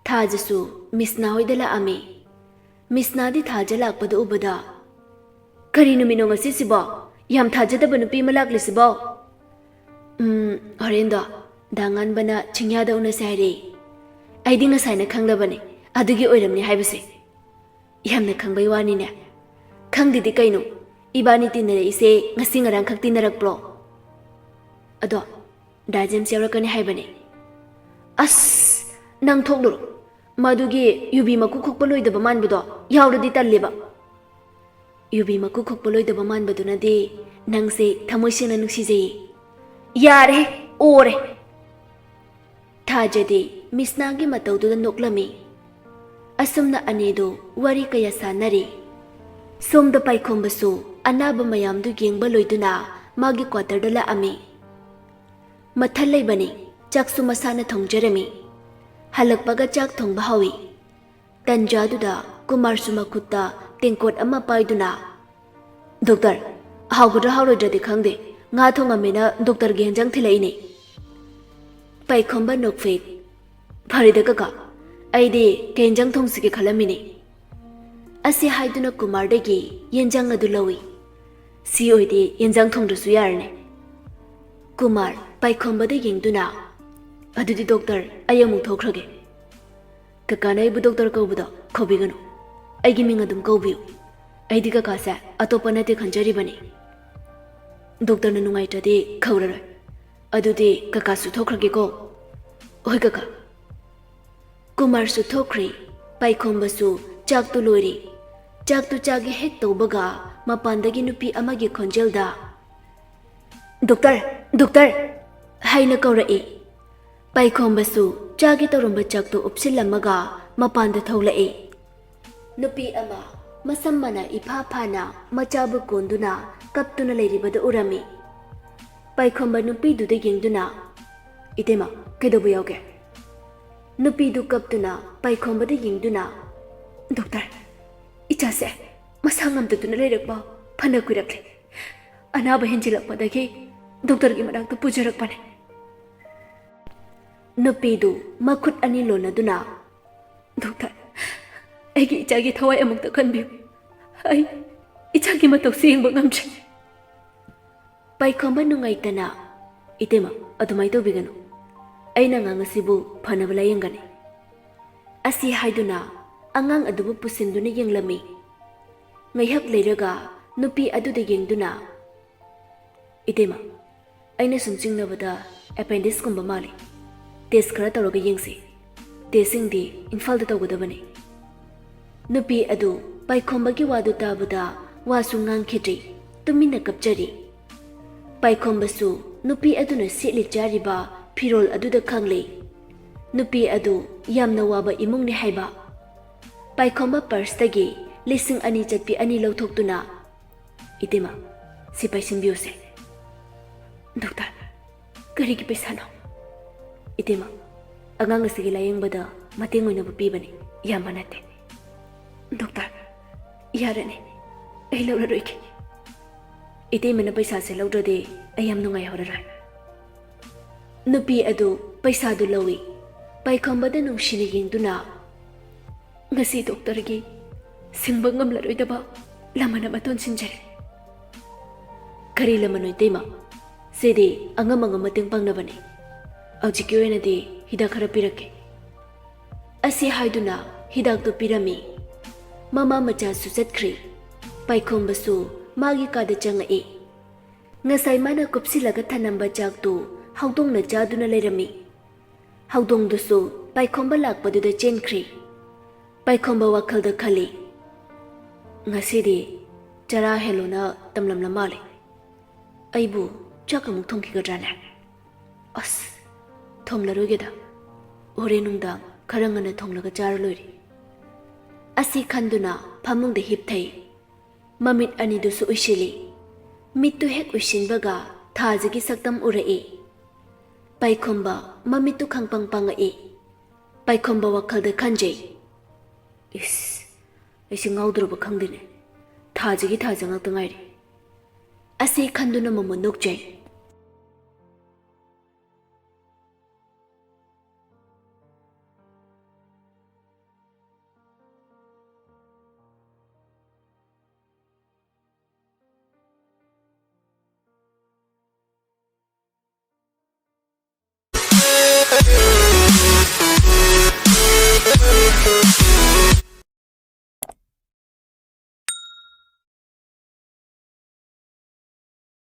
ꯊꯥꯖꯁꯨ ꯃꯤꯁꯅꯥ ꯍꯣꯏꯗ ꯂꯥꯛꯑꯝꯃꯤ꯫ ꯃꯤꯁꯅꯥꯗꯤ ꯊꯥꯖ ꯂꯥꯛꯄꯗ ꯎꯕꯗ, "ꯀꯔꯤ ꯅꯨꯃꯤꯠꯅꯣ ꯉꯁꯤꯁꯤꯕꯣ? ꯌꯥꯝ ꯊꯥꯖꯗꯕ ꯅꯨꯄꯤ ꯑꯃ ꯂꯥꯛꯂꯤꯁꯤꯕꯣ?" "ꯎꯝ, ꯍꯣꯔꯦꯟꯗꯣ ꯗꯥ ꯉꯥꯟꯕꯅ ꯆꯤꯡꯌꯥꯗ ꯎꯅꯁꯦ ꯍꯥꯏꯔꯦ꯫ ꯑꯩꯗꯤ ꯉꯁꯥꯏꯅ ꯈꯪꯂꯕꯅꯦ ꯑꯗꯨꯒꯤ ꯑꯣꯏꯔꯝꯅꯤ ꯍꯥꯏꯕꯁꯦ꯫" "ꯌꯥꯝꯅ ꯈꯪꯕꯩ ꯋꯥꯅꯤꯅꯦ꯫ ꯈꯪꯗꯦꯗꯤ ꯀꯩꯅꯣ, ꯏꯕꯥꯅꯤ ꯇꯤꯟꯅꯔꯛꯏꯁꯦ ꯉꯁꯤ ꯉꯔꯥꯡꯈꯛ ꯇꯤꯟꯅꯔꯛꯄ꯭ꯔꯣ?" "ꯑꯗꯣ ꯗꯥ ꯖꯦꯝꯁ ꯌꯥꯎꯔꯛꯀꯅꯤ ꯍꯥꯏꯕꯅꯦ꯫" "ꯑꯁ, ꯅꯪ ꯊꯣꯛꯂꯨꯔꯣ꯫ ꯃꯗꯨꯒꯤ ꯌꯨꯕꯤ ꯃꯀꯨ ꯈꯣꯛꯄ ꯂꯣꯏꯗꯕ ꯃꯥꯟꯕꯗꯣ ꯌꯥꯎꯔꯗꯤ ꯇꯜꯂꯦꯕ꯫" "ꯌꯨꯕꯤ ꯃꯀꯨ ꯈꯣꯛꯄ ꯂꯣꯏꯗꯕ ꯃꯥꯟꯕꯗꯨꯅꯗꯤ ꯅꯪꯁꯦ ꯊꯃꯣꯏ ꯁꯦꯡꯅ ꯅꯨꯡꯁꯤꯖꯩꯌꯦ꯫" "ꯌꯥꯔꯦ, ꯑꯣꯔꯦ꯫" ꯊꯥꯖꯗꯤ ꯃꯤꯁꯅꯥꯒꯤ ꯃꯇꯧꯗꯨꯗ ꯅꯣꯛꯂꯝꯃꯤ꯫ ꯑꯁꯨꯝꯅ ꯑꯅꯤꯗꯨ ꯋꯥꯔꯤ ꯀꯌꯥ ꯁꯥꯟꯅꯔꯤ꯫ ꯁꯣꯝꯗ ꯄꯥꯏꯈꯣꯝꯕꯁꯨ ꯑꯅꯥꯕ ꯃꯌꯥꯝꯗꯨ ꯌꯦꯡꯕ ꯂꯣꯏꯗꯨꯅ ꯃꯥꯒꯤ ꯀ꯭ꯋꯥꯇꯔꯗ ꯂꯥꯛꯑꯝꯃꯤ꯫ ꯃꯊꯜ ꯂꯩꯕꯅꯤ, ꯆꯥꯛꯁꯨ ꯃꯁꯥꯅ ꯊꯣꯡꯖꯔꯝꯃꯤ꯫ ꯍꯜꯂꯛꯄꯒ ꯆꯥꯛ ꯊꯣꯡꯕ ꯍꯧꯏ꯫ ꯇꯟꯖꯥꯗꯨꯗ ꯀꯨꯃꯥꯔꯁꯨ ꯃꯈꯨꯠꯇ ꯇꯦꯡꯀꯣꯠ ꯑꯃ ꯄꯥꯏꯗꯨꯅ, "ꯗꯣꯛꯇꯔ, ꯍꯥꯎꯒꯗ꯭ꯔꯥ ꯍꯥꯎꯔꯣꯏꯗ꯭ꯔꯗꯤ ꯈꯪꯗꯦ, ꯉꯥ ꯊꯣꯡꯉꯝꯃꯦꯅ ꯗꯣꯛꯇꯔꯒꯤ ꯍꯦꯟꯖꯥꯡ ꯊꯤꯜꯂꯛꯏꯅꯦ꯫" ꯄꯥꯏꯈꯣꯝꯕ ꯅꯣꯛꯐꯦꯠ, "ꯐꯔꯦꯗ ꯀꯀꯥ, ꯑꯩꯗꯤ ꯀꯩ ꯍꯦꯟꯖꯥꯡ ꯊꯣꯡꯁꯤꯒꯦ ꯈꯜꯂꯝꯃꯤꯅꯦ꯫" ꯑꯁꯤ ꯍꯥꯏꯗꯨꯅ ꯀꯨꯃꯥꯔꯗꯒꯤ ꯌꯦꯟꯖꯥꯡ ꯑꯗꯨ ꯂꯧꯏ꯫ "ꯁꯤ ꯑꯣꯏꯗꯤ ꯌꯦꯟꯖꯥꯡ ꯊꯣꯡꯗ꯭ꯔꯁꯨ ꯌꯥꯔꯅꯤ꯫" ꯀꯨꯃꯥꯔ ꯄꯥꯏꯈꯣꯝꯕꯗ ꯌꯦꯡꯗꯨꯅ, "ꯑꯗꯨꯗꯤ ꯗꯣꯛꯇꯔ, ꯑꯩ ꯑꯃꯨꯛ ꯊꯣꯛꯈ꯭ꯔꯒꯦ꯫ ꯀꯀꯥꯅ ꯑꯩꯕꯨ ꯗꯣꯛꯇꯔ ꯀꯧꯕꯗꯣ ꯀꯧꯕꯤꯒꯅꯨ꯫ ꯑꯩꯒꯤ ꯃꯤꯡ ꯑꯗꯨꯝ ꯀꯧꯕꯤꯌꯨ꯫ ꯑꯩꯗꯤ ꯀꯀꯥꯁꯦ ꯑꯇꯣꯞꯄ ꯅꯠꯇꯦ ꯈꯟꯖꯔꯤꯕꯅꯤ꯫" ꯗꯣꯛꯇꯔꯅ ꯅꯨꯡꯉꯥꯏꯇ꯭ꯔꯗꯤ ꯀꯧꯔꯔꯣꯏ꯫ ꯑꯗꯨꯗꯤ ꯀꯀꯥꯁꯨ ꯊꯣꯛꯈ꯭ꯔꯒꯦꯀꯣ꯫ ꯍꯣꯏ ꯀꯀꯥ꯫ ꯀꯨꯃꯥꯔꯁꯨ ꯊꯣꯛꯈ꯭ꯔꯦ꯫ ꯄꯥꯏꯈꯣꯝꯕꯁꯨ ꯆꯥꯛꯇꯨ ꯂꯣꯏꯔꯦ꯫ ꯆꯥꯛꯇꯨ ꯆꯥꯒꯦ ꯍꯦꯛ ꯇꯧꯕꯒ ꯃꯄꯥꯟꯗꯒꯤ ꯅꯨꯄꯤ ꯑꯃꯒꯤ ꯈꯣꯟꯖꯦꯜꯗ, "ꯗꯣꯛꯇꯔ, ꯗꯣꯛꯇꯔ!" ꯍꯥꯏꯅ ꯀꯧꯔꯛꯏ꯫ ꯄꯥꯏꯈꯣꯝꯕꯁꯨ ꯆꯥꯒꯦ ꯇꯧꯔꯝꯕ ꯆꯥꯛꯇꯨ ꯎꯞꯁꯤꯜꯂꯝꯃꯒ ꯃꯄꯥꯟꯗ ꯊꯣꯛꯂꯛꯏ꯫ ꯅꯨꯄꯤ ꯑꯃ ꯃꯁꯝ ꯃꯅꯥ ꯏꯐꯥ ꯐꯥꯅ ꯃꯆꯥꯕꯨ ꯀꯣꯟꯗꯨꯅ ꯀꯞꯇꯨꯅ ꯂꯩꯔꯤꯕꯗꯨ ꯎꯔꯝꯃꯤ꯫ ꯄꯥꯏꯈꯣꯝꯕ ꯅꯨꯄꯤꯗꯨꯗ ꯌꯦꯡꯗꯨꯅ, "ꯏꯇꯩꯃ, ꯀꯩꯗꯧꯕ ꯌꯥꯎꯒꯦ?" ꯅꯨꯄꯤꯗꯨ ꯀꯞꯇꯨꯅ ꯄꯥꯏꯈꯣꯝꯕꯗ ꯌꯦꯡꯗꯨꯅ, "ꯗꯣꯛꯇꯔ, ꯏꯆꯥꯁꯦ ꯃꯁꯥ ꯉꯝꯗꯗꯨꯅ ꯂꯩꯔꯛꯄ ꯐꯅ ꯀꯨꯏꯔꯛꯂꯦ꯫ ꯑꯅꯥꯕ ꯍꯦꯟꯖꯤꯜꯂꯛꯄꯗꯒꯤ ꯗꯣꯛꯇꯔꯒꯤ ꯃꯅꯥꯛꯇ ꯄꯨꯖꯔꯛꯄꯅꯦ꯫" ꯅꯨꯄꯤꯗꯨ ꯃꯈꯨꯠ ꯑꯅꯤ ꯂꯣꯟꯅꯗꯨꯅ, "ꯗꯣꯛꯇꯔ, ꯑꯩꯒꯤ ꯏꯆꯥꯒꯤ ꯊꯋꯥꯏ ꯑꯃꯨꯛꯇ ꯀꯟꯕꯤꯌꯨ꯫ ꯑꯩ ꯏꯆꯥꯒꯤ ꯃꯇꯧꯁꯤ ꯌꯦꯡꯕ ꯉꯝꯗ꯭ꯔꯦ꯫" ꯄꯥꯏꯈꯣꯝꯕ ꯅꯨꯡꯉꯥꯏꯇꯅ, "ꯏꯇꯩꯃ, ꯑꯗꯨꯃꯥꯏꯅ ꯇꯧꯕꯤꯒꯅꯨ꯫ ꯑꯩꯅ ꯑꯉꯥꯡ ꯑꯁꯤꯕꯨ ꯐꯅꯕ ꯂꯥꯌꯦꯡꯒꯅꯤ꯫" ꯑꯁꯤ ꯍꯥꯏꯗꯨꯅ ꯑꯉꯥꯡ ꯑꯗꯨꯕꯨ ꯄꯨꯁꯤꯟꯗꯨꯅ ꯌꯦꯡꯂꯝꯃꯤ꯫ ꯉꯥꯏꯍꯥꯛ ꯂꯩꯔꯒ ꯅꯨꯄꯤ ꯑꯗꯨꯗ ꯌꯦꯡꯗꯨꯅ, "ꯏꯇꯩꯃ, ꯑꯩꯅ ꯁꯨꯝ ꯆꯤꯡꯅꯕꯗ ꯑꯦꯄꯦꯟꯗꯤꯛꯁꯀꯨꯝꯕ ꯃꯥꯜꯂꯤ꯫ ꯇꯦꯁ ꯈꯔ ꯇꯧꯔꯒ ꯌꯦꯡꯁꯤ꯫ ꯇꯦꯁꯁꯤꯡꯗꯤ ꯏꯝꯐꯥꯜꯗ ꯇꯧꯒꯗꯕꯅꯤ꯫" ꯅꯨꯄꯤ ꯑꯗꯨ ꯄꯥꯏꯈꯣꯝꯕꯒꯤ ꯋꯥꯗꯨ ꯇꯥꯕꯗ ꯋꯥꯁꯨ ꯉꯥꯡꯈꯤꯗ꯭ꯔꯤ, ꯇꯨꯃꯤꯟꯅ ꯀꯞꯆꯔꯤ꯫ ꯄꯥꯏꯈꯣꯝꯕꯁꯨ ꯅꯨꯄꯤ ꯑꯗꯨꯅ ꯁꯦꯠꯂꯤ ꯆꯥꯔꯤꯕ ꯐꯤꯔꯣꯜ ꯑꯗꯨꯗ ꯈꯪꯂꯦ꯫ ꯅꯨꯄꯤ ꯑꯗꯨ ꯌꯥꯝꯅ ꯋꯥꯕ ꯏꯃꯨꯡꯅꯤ ꯍꯥꯏꯕ꯫ ꯄꯥꯏꯈꯣꯝꯕ ꯄꯔꯁꯇꯒꯤ ꯂꯤꯁꯤꯡ ꯑꯅꯤ ꯆꯠꯄꯤ ꯑꯅꯤ ꯂꯧꯊꯣꯛꯇꯨꯅ, "ꯏꯇꯩꯃ, ꯁꯤ ꯄꯥꯏꯁꯤꯟꯕꯤꯌꯨꯁꯦ꯫" "ꯗꯣꯛꯇꯔ, ꯀꯔꯤꯒꯤ ꯄꯩꯁꯥꯅꯣ?" "ꯏꯇꯩꯃ, ꯑꯉꯥꯡ ꯑꯁꯤꯒꯤ ꯂꯥꯌꯦꯡꯕꯗ ꯃꯇꯦꯡ ꯑꯣꯏꯅꯕ ꯄꯤꯕꯅꯤ, ꯌꯥꯝꯕ ꯅꯠꯇꯦ꯫" "ꯗꯣꯛꯇꯔ, ꯌꯥꯔꯅꯤ, ꯑꯩ ꯂꯧꯔꯔꯣꯏꯒꯦ꯫" ꯏꯇꯩꯃꯅ ꯄꯩꯁꯥꯁꯦ ꯂꯧꯗ꯭ꯔꯗꯤ ꯑꯩ ꯌꯥꯝ ꯅꯨꯡꯉꯥꯏꯍꯧꯔꯔꯣꯏ꯫ ꯅꯨꯄꯤ ꯑꯗꯨ ꯄꯩꯁꯥꯗꯨ ꯂꯧꯏ꯫ ꯄꯥꯏꯈꯣꯝꯕꯗ ꯅꯨꯡꯁꯤꯅ ꯌꯦꯡꯗꯨꯅ, "ꯉꯁꯤ ꯗꯣꯛꯇꯔꯒꯤ ꯁꯤꯡꯕ ꯉꯝꯂꯔꯣꯏꯗꯕ ꯂꯃꯟ ꯑꯃ ꯇꯣꯟꯁꯤꯟꯖꯔꯦ꯫" "ꯀꯔꯤ ꯂꯃꯟꯅꯣ ꯏꯇꯩꯃ? ꯁꯤꯗꯤ ꯑꯉꯝ ꯑꯉꯝ ꯃꯇꯦꯡ ꯄꯥꯡꯅꯕꯅꯤ꯫ ꯍꯧꯖꯤꯛꯀꯤ ꯑꯣꯏꯅꯗꯤ ꯍꯤꯗꯥꯛ ꯈꯔ ꯄꯤꯔꯛꯀꯦ꯫" ꯑꯁꯤ ꯍꯥꯏꯗꯨꯅ ꯍꯤꯗꯥꯛꯇꯨ ꯄꯤꯔꯝꯃꯤ꯫ ꯃꯃꯥ ꯃꯆꯥꯁꯨ ꯆꯠꯈ꯭ꯔꯤ꯫ ꯄꯥꯏꯈꯣꯝꯕꯁꯨ ꯃꯥꯒꯤ ꯀꯥꯗ ꯆꯪꯉꯛꯏ꯫ ꯉꯁꯥꯏ ꯃꯥꯅ ꯀꯨꯞꯁꯤꯜꯂꯒ ꯊꯅꯝꯕ ꯆꯥꯛꯇꯨ ꯍꯧꯗꯣꯡꯅ ꯆꯥꯗꯨꯅ ꯂꯩꯔꯝꯃꯤ꯫ ꯍꯧꯗꯣꯡꯗꯨꯁꯨ ꯄꯥꯏꯈꯣꯝꯕ ꯂꯥꯛꯄꯗꯨꯗ ꯆꯦꯟꯈ꯭ꯔꯦ꯫ ꯄꯥꯏꯈꯣꯝꯕ ꯋꯥꯈꯜꯗ ꯈꯜꯂꯤ, "ꯉꯁꯤꯗꯤ ꯆꯔꯥ ꯍꯦꯜꯂꯣꯅ ꯇꯝꯂꯝꯂ ꯃꯥꯜꯂꯦ꯫ ꯑꯩꯕꯨ ꯆꯥꯛ ꯑꯃꯨꯛ ꯊꯣꯡꯈꯤꯒꯗ꯭ꯔꯥꯅꯦ? ꯑꯁ, ꯊꯣꯡꯂꯔꯣꯏꯒꯦꯗ꯫ ꯍꯣꯔꯦꯟ ꯅꯨꯡꯗꯥꯡ ꯈꯔ ꯉꯟꯅ ꯊꯣꯡꯂꯒ ꯆꯥꯔ ꯂꯣꯏꯔꯦ"꯫ ꯑꯁꯤ ꯈꯟꯗꯨꯅ ꯐꯃꯨꯡꯗ ꯍꯤꯞꯊꯩ꯫ ꯃꯃꯤꯠ ꯑꯅꯤꯗꯨꯁꯨ ꯎꯏꯁꯤꯜꯂꯤ꯫ ꯃꯤꯠꯇꯨ ꯍꯦꯛ ꯎꯏꯁꯤꯟꯕꯒ ꯊꯥꯖꯒꯤ ꯁꯛꯇꯝ ꯎꯔꯛꯏ꯫ ꯄꯥꯏꯈꯣꯝꯕ ꯃꯃꯤꯠꯇꯨ ꯈꯪꯄꯪ ꯄꯪꯉꯛꯏ꯫ ꯄꯥꯏꯈꯣꯝꯕ ꯋꯥꯈꯜꯗ ꯈꯟꯖꯩ, "ꯏꯁ, ꯑꯩꯁꯦ ꯉꯥꯎꯗ꯭ꯔꯕ ꯈꯪꯗꯦꯅꯦ꯫ ꯊꯥꯖꯒꯤ ꯊꯥꯖ ꯉꯥꯛꯇ ꯉꯥꯏꯔꯦ"꯫ ꯑꯁꯤ ꯈꯟꯗꯨꯅ ꯃꯃꯣꯟ ꯅꯣꯛꯆꯩ꯫